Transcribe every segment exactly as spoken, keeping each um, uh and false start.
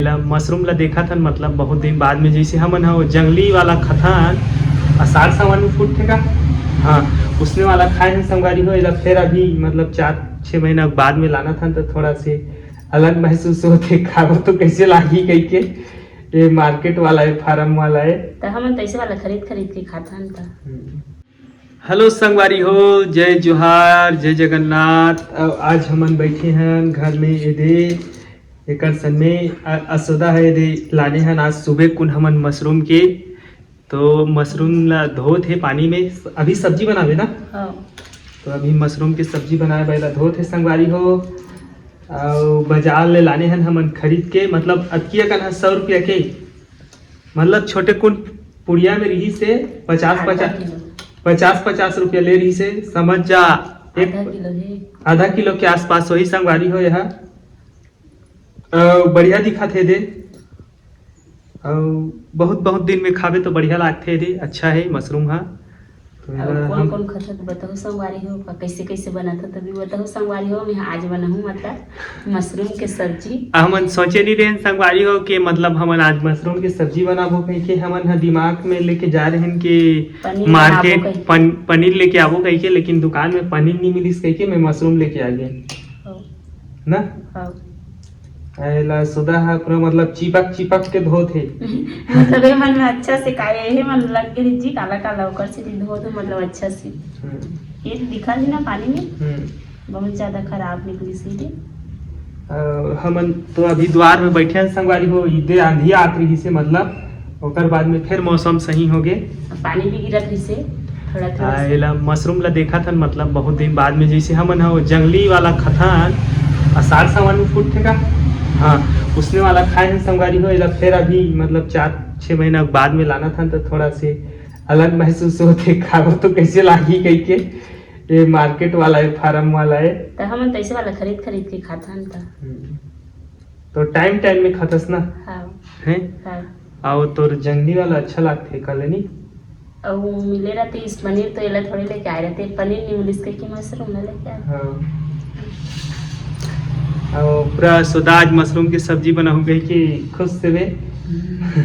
एला मशरूम ला देखत हन, मतलब बहुत दिन बाद में, जैसे हमन ह वो जंगली वाला खाथन, अषाढ़ सावन में फूटथे का, हाँ, उसने वाला खाए हन संगवारी हो। एला फिर अभी मतलब चार छः महीना बाद में लानत हन, तो थोड़ा से अलग महसूस होथे, खाबो तो कैसे लागही कह के। ये मार्केट वाला है, फार्म वाला है। तो हमन तो ऐसे वाला खरीद खरीद के खाथन। तो हेलो संगवारी हो, जय जोहार, जय जगन्नाथ। अब आज हमन बैठे हन घर में, ये दे एकर संग में अ-, असोदा है, ये दे लाने हन आज सुबह कुन हमन मशरूम के। तो मशरूम ला धोत हे पानी में, अभी सब्जी बनावे ना। हाँ। तो अभी मशरूम के सब्जी बनाए बर एला धोत हे संगवारी हो। अउ बाजार ले लाने हन हमन खरीद के, मतलब अतकी अकन ह सौ रुपया के, मतलब छोटे कुन पुड़िया में रही से पचास, आधा पचास, किलो। पचास, पचास रुपया ले रही से, समझ जा। एक आधा किलो है। आधा किलो के आसपास होही संगवारी हो यह। अ, बढ़िया दिखत हे दे। अउ बहुत, बहुत दिन में खाबे तो बढ़िया लागथे दे, अच्छा है मशरूम हा। तो अउ एला कौन, हम कौन खाथो तो बताहू संगवारी हो, का कैसे, कैसे बनाथो तो भी बताहू संगवारी हो। मैं आज बनाहूँ मतलब मशरूम के सब्जी। हमन सोचे नहीं रहेन संगवारी हो कि मतलब हमन आज मशरूम के सब्जी बनाबो कह के। हमन ह दिमाग में लेके जा रहेन कि पनीर मार्केट बनाबो कह के। पन-, पनीर लेके आबो कह के, लेकिन दुकान में पनीर नहीं मिलिस कह के मैं मशरूम लेके आ गए। हाँ। ना? हाँ। एला सुधा ह पूरा मतलब चिपक चिपक के धोत हे। मतलब ये मन में अच्छा से का, ये मन लग गए जी काला काला, ओकर से धोत हे मतलब अच्छा से। हम्म। ये दिखा जी ना पानी में, हम्म। बहुत ज्यादा खराब निकली सी रे। अ, हमन तो अभी द्वार में बैठे हैं संगवारी हो, इदे आंधी आत रही से मतलब ओकर बाद में फिर मौसम सही हो गे। पानी भी गिरत रहिसे थोड़ा थोड़ा आ, सा। एला मशरूम ला देखत हन, मतलब बहुत दिन बाद में, जैसे हमन ह वो जंगली वाला खाथन, अषाढ़ सावन में फूटथे का, हाँ, उसने वाला खाए हन संगवारी हो। एला फिर अभी मतलब चार छः महीना बाद में लानत हन, तो थोड़ा से अलग महसूस होथे, खाबो तो कैसे लागही कह के। ये मार्केट वाला है, फार्म वाला है। तो हमन तो ऐसे वाला खरीद खरीद के खाथन। तो हम्म। तो टाइम टाइम में खाथस ना? हाँ। हैं? हाँ। अउ तोर जंगली वाला अच्छा लागथे, का लेनी? अउ मिले रहते इस पनीर तो एला थोड़े लेके आए रहते, पनीर नहीं मिलिस कह के मशरूम ला लेके आए। हाँ। अउ पूरा सुधा आज मशरूम की सब्जी बनाहूँ कह के खुश से बे। हम्म।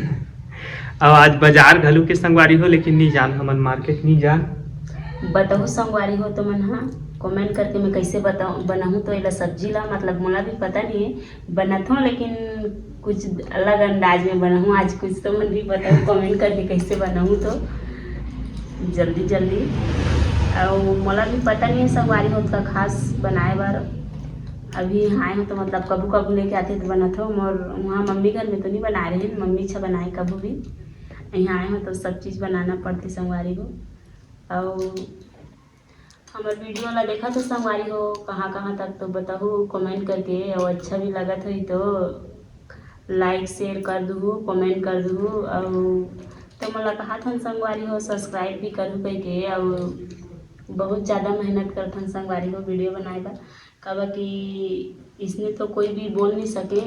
अउ आज बाजार घलू के संगवारी हो, लेकिन नहीं जान, हमन मार्केट नहीं जान। बताहू संगवारी हो तो मन हा कमेंट करके मैं कैसे बताऊँ, बनाहूँ तो एला सब्जी ला, मतलब मोला भी पता नहीं है, बनाथों, लेकिन कुछ अलग अंदाज में बनाहूँ आज। कुछ तो मन भी बताओ कमेंट करके कैसे बनाहूँ तो जल्दी जल्दी। अउ मोला भी पता नहीं है संगवारी हो का खास बनाए बर। अभी आए हो तो मतलब कभू कभू लेके आते तो बनाथो। मोर वहाँ मम्मी घर में तो नहीं बनाए रहे, मम्मी अच्छा बनाए कभू भी। यहाँ आए हो तो सब चीज़ बनाना पड़ती संगवारी हो। अउ हमर वीडियो ला देखत हो संगवारी हो, कहाँ कहाँ तक तो बताहू कमेंट करके, अउ अच्छा भी लगत होही तो लाइक शेयर कर दुहू, कमेंट कर दुहू। अउ तो मोला कहा थन संगवारी हो सब्सक्राइब भी करू कह के। अउ बहुत ज़्यादा मेहनत करथन संगवारी हो वीडियो बनाए बर, काबर कि इसने तो कोई भी बोल नहीं सके।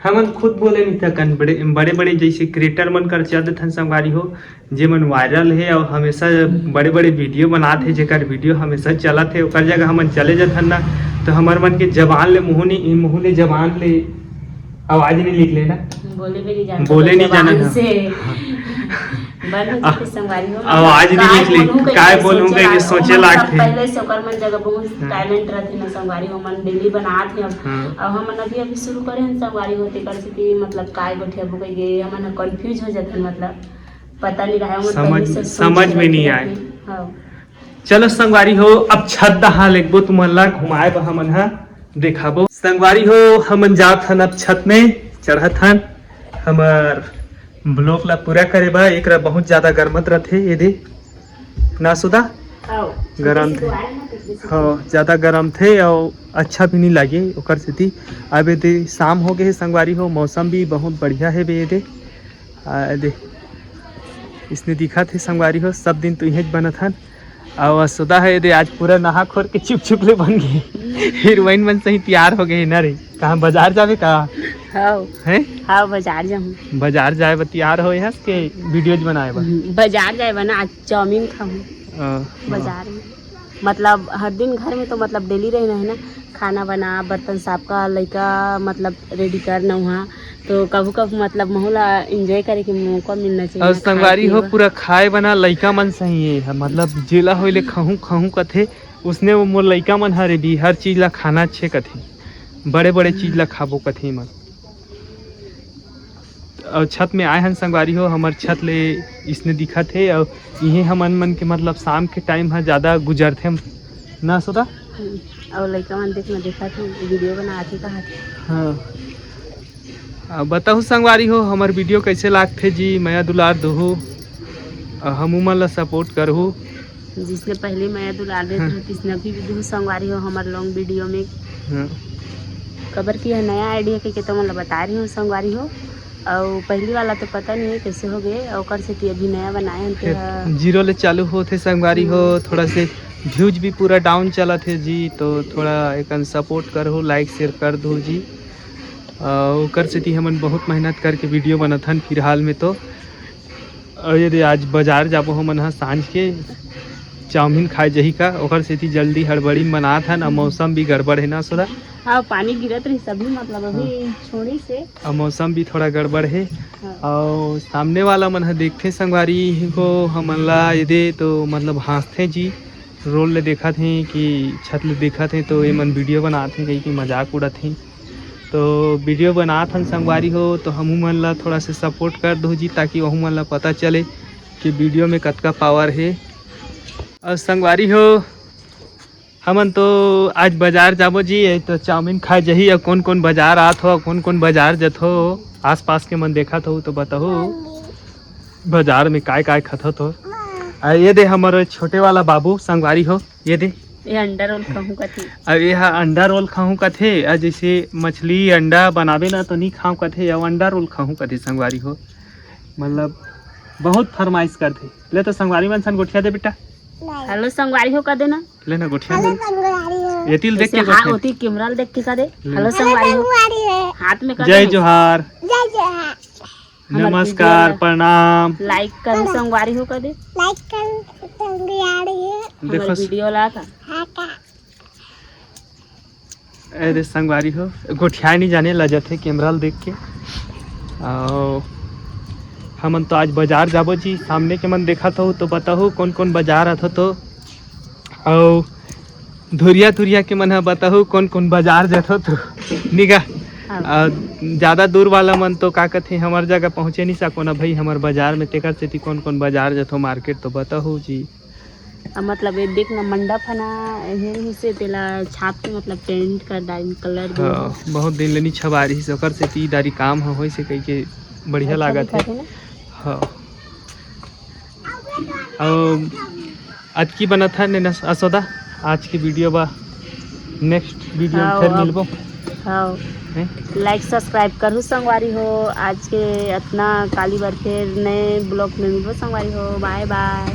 हमन खुद बोले नहीं थकन, बड़े बड़े बड़े जैसे क्रिएटर मन कर चल देथन संगवारी हो, जे मन वायरल हे अउ हमेशा बड़े बड़े वीडियो बनात हे, जेकर वीडियो हमेशा चलत हे, ओकर जगह हमन चले जाथन ना, तो हमर मन के जबान ले मुँह नहीं, मुँह ले जबान ले आवाज नहीं निकले ना। बोले भी नहीं जानत बोले नहीं जबान जानत से। बंद हो जाथे संगवारी हो, आवाज नहीं निकले, काय बोलूं कह के सोचे लागथे। पहले से ओकर मन जगह बहुत टैलेंट रहथे ना संगवारी हो, मन डेली बनात हे। अब हमन अभी अभी शुरू करे हन संगवारी हो, तेकर सेती मतलब काय गोठियाबो कह के हमन कंफ्यूज हो जाथन, मतलब पता नहीं रहे, हमन समझ में नहीं आए। हाँ। चलो संगवारी हो, अब छत दहा लेगबो, तुमन ला घुमाए बर हमन हा देखाबो। संगवारी हो, हमन जात हन अब छत में, चढ़त हन हमर ब्लॉक ला पूरा करे बर। एकरा बहुत ज्यादा गरमत रथे, ये दे ना सुधा? हाँ, गरम थे। हाँ, ज्यादा गरम थे और अच्छा भी नहीं लगे, ओकर सेती। अब ये दे शाम हो गए हे संगवारी हो, मौसम भी बहुत बढ़िया हे बे ये दे। आ, दे, इसने दिखत हे संगवारी हो, सब दिन तो इहें बनत हन। अउ असोदा हे दे, आज पूरा नहा खोर के चुप चुप ले बन गए। हीरोइन मन सही तैयार हो गए ना रे। कहाँ बाजार जाबे का? हाँ। हैं? हाँ, बाजार जाहूँ। बाजार जाए बर तैयार हो यहाँ के वीडियोज बनाए बर? हम्म, बाजार जाए बर ना, आज चाउमीन खाहूँ। हाँ। बाजार में। मतलब हर दिन घर में तो मतलब डेली रहना है ना, खाना बना, बर्तन साफ कर, लइका मतलब रेडी कर, नहा, तो कभू कभू मतलब महू ला एंजॉय करे के मौका मिलना चाहिए और ना, खाए संगवारी पिए हो, बर। पूरा खाए बना लइका मन सही है, मतलब जेला होइले खहू खहू कथे, उसने वो मोर लइका मन हरे भी हर चीज ला खाना अच्छे कथे, बड़े बड़े चीज ला खाबो कथे मन। और छत में आए हन संगवारी हो, हमर छत ले इसने दिखत हे। और इहे हमन मन के मतलब शाम के टाइम ह ज्यादा गुजरथे ना सोदा। हम्म, और लइका मन देख में देखत हे, वीडियो बनात हे, कहा थे। हाँ। अब बताहू संगवारी हो, हमर वीडियो कैसे लागथे जी, मया दुलार दोहू, अउ हमू मन ला सपोर्ट करहू। जिसने पहले मया दुलार देत हाँ। रहे, तिसने अभी भी दोहू संगवारी हो हमर लॉन्ग वीडियो में। हाँ। कबर की यह नया आइडिया के, के तो मन ला बता रही हूँ संगवारी हो, और पहली वाला तो पता नहीं है कैसे हो गए, और ओकर सेती अभी नया बनाए हन ते फिर ह। जीरो ले चालू होत हे संगवारी हो, हम्म। थोड़ा से व्यूज भी पूरा डाउन चलत हे जी, तो थोड़ा एकन सपोर्ट करहू, लाइक शेयर कर दो जी। अउ ओकर सेती हमन बहुत मेहनत करके वीडियो बनत हन फिलहाल में तो। अउ ये दे आज बाजार जाबो हमन ह सांझ के, चाउमीन खाए जही का, ओकर सेती जल्दी हड़बड़ी में बनात हन। अउ मौसम भी गड़बड़ हे ना सोदा। हाँ, पानी गिरत रही सभी, मतलब अभी हाँ। छोड़ी से। अउ मौसम भी थोड़ा गड़बड़ हे। हाँ। अउ सामने वाला मन ह देखथे संगवारी हो हमन ला ये दे तो मतलब हंसथे जी, रोड ले देखत हे कि छत ले देखत हे तो ये मन वीडियो बनात हे कही कि मजाक उड़त हे। तो वीडियो बनात हन संगवारी हो, तो हमू मन ला थोड़ा से सपोर्ट कर दो जी, ताकि वहू मन ला पता चले कि वीडियो में कतका पावर हे। और संगवारी हो, हमन तो आज बाजार जाबो जी, ये तो चाउमीन खाए जही। और कौन कौन बाजार आत हो, कौन कौन बाजार जथो, आसपास के मन देखत हो तो बताओ, बाजार में काय काय खथत हो। आ ये दे हमर छोटे वाला बाबू संगवारी हो, ये दे। ये अंडा रोल खाहूं कथे। अब ये हा अंडा रोल खाहूं कथे, आ जैसे मछली अंडा बनाबे ना तो नहीं खाहूं कथे, अब अंडा रोल खाहूं कथे संगवारी हो। मतलब बहुत फरमाइश करथे। ले तो संगवारी मन सन गोठिया दे बेटा। हेलो संगवारी हो कह देना। ले ना गोठिया हेलो दे। संगवारी हो। ये तिल देख ऐसे के हाँ गोठिया। होती कैमरा देख के कह दे। ले। हेलो हेलो संगवारी हो। संगवारी हो। हाथ में कर जय दे। जोहार। जय जोहार। हमर नमस्कार, वीडियो ला प्रणाम। लाइक करू संगवारी हो कह दे। लाइक करू संगवारी हो। हमर देखो स- वीडियो ला का। हाँ का। अरे संगवारी हो, गोठियाए नहीं जाने ला जाथे कैमरा ल देख के। अउ हमन तो आज बाजार जाबो जी, सामने के मन देखत हो तो बताहू कौन कौन बाजार आथो तो। अउ धुरिया धुरिया के मन ह बताहू कौन कौन बाजार जथो तो निगा। हाँ। अउ ज्यादा दूर वाला मन तो का कथे हमर जगह पहुँचे नहीं सको ना भाई, हमर बाजार में, तेकर सेती कौन कौन बाजार जथो मार्केट तो बताहू जी। अब मतलब ये देख ना मंडप है ना, एहन ही से तेला छाप के मतलब पेंट कर डाइन कलर दे। हाँ, बहुत दिन ले नहीं छबा रही से, ओकर सेती दारी काम ह होइसे कहि के बढ़िया अच्छा लागत हे। दिखत हे ना? हाँ। अउ अतकी बनत हे ने नस-, असोदा, आज की वीडियो बा, नेक्स्ट वीडियो में हाँ, फिर अब मिलबो। हाँ। हैं? लाइक सब्सक्राइब करू संगवारी हो। आज के अतना, काली बार फिर नए ब्लॉग में मिलबो संगवारी हो। बाय बाय।